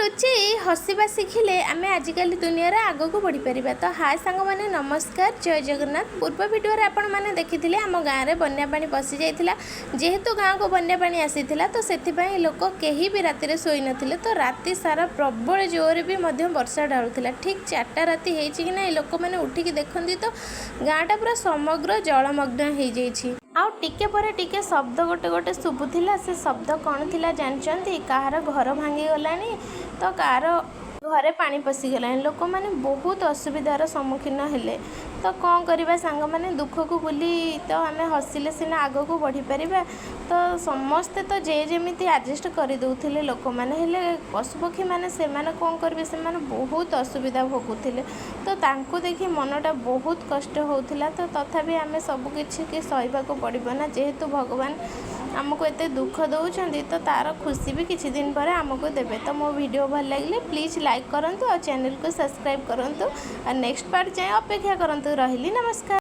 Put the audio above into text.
ଲୁଚେଇ ହସିବା ଶିଖିଲେ ଆମେ ଆଜିକାଲି ଦୁନିଆରେ ଆଗକୁ ବଢ଼ିପାରିବା। ତ ହାଏ ସାଙ୍ଗମାନେ, ନମସ୍କାର, ଜୟ ଜଗନ୍ନାଥ। ପୂର୍ବ ଭିଡ଼ିଓରେ ଆପଣମାନେ ଦେଖିଥିଲେ, ଆମ ଗାଁରେ ବନ୍ୟା ପାଣି ପଶିଯାଇଥିଲା। ଯେହେତୁ ଗାଁକୁ ବନ୍ୟା ପାଣି ଆସିଥିଲା, ତ ସେଥିପାଇଁ ଲୋକ କେହି ବି ରାତିରେ ଶୋଇନଥିଲେ। ତ ରାତି ସାରା ପ୍ରବଳ ଜୋରରେ ବି ମଧ୍ୟ ବର୍ଷା ଢାଳୁଥିଲା। ଠିକ୍ 4ଟା ରାତି ହେଇଛି କି ନାହିଁ, ଲୋକମାନେ ଉଠିକି ଦେଖନ୍ତି ତ ଗାଁଟା ପୁରା ସମଗ୍ର ଜଳମଗ୍ନ ହେଇଯାଇଛି। ଆଉ ଟିକେ ପରେ ଟିକେ ଶବ୍ଦ ଗୋଟେ ଗୋଟେ ଶୁଭୁଥିଲା। ସେ ଶବ୍ଦ କ'ଣ ଥିଲା ଜାଣିଛନ୍ତି? କାହାର ଘର ଭାଙ୍ଗିଗଲାଣି ତ କାହାର ଘରେ ପାଣି ପଶିଗଲାଣି। ଲୋକମାନେ ବହୁତ ଅସୁବିଧାର ସମ୍ମୁଖୀନ ହେଲେ। ତ କ'ଣ କରିବା ସାଙ୍ଗମାନେ, ଦୁଃଖକୁ ଭୁଲି ତ ଆମେ ହସିଲେ ସିନା ଆଗକୁ ବଢ଼ିପାରିବା। ତ ସମସ୍ତେ ତ ଯେ ଯେମିତି ଆଡ଼ଜଷ୍ଟ କରିଦେଉଥିଲେ ଲୋକମାନେ, ହେଲେ ପଶୁପକ୍ଷୀମାନେ ସେମାନେ କ'ଣ କରିବେ? ସେମାନେ ବହୁତ ଅସୁବିଧା ଭୋଗୁଥିଲେ। ତ ତାଙ୍କୁ ଦେଖି ମନଟା ବହୁତ କଷ୍ଟ ହେଉଥିଲା। ତ ତଥାପି ଆମେ ସବୁ କିଛିକି ସହିବାକୁ ପଡ଼ିବ ନା। ଯେହେତୁ ଭଗବାନ ଆମକୁ ଏତେ ଦୁଃଖ ଦେଉଛନ୍ତି, ତ ତା'ର ଖୁସି ବି କିଛି ଦିନ ପରେ ଆମକୁ ଦେବେ। ତ ମୋ ଭିଡ଼ିଓ ଭଲ ଲାଗିଲେ ପ୍ଲିଜ୍ ଲାଇକ୍ କରନ୍ତୁ ଆଉ ଚ୍ୟାନେଲକୁ ସବସ୍କ୍ରାଇବ୍ କରନ୍ତୁ ଆଉ ନେକ୍ସଟ ପାର୍ଟ ଯାଏଁ ଅପେକ୍ଷା କରନ୍ତୁ। ରହିଲି, ନମସ୍କାର।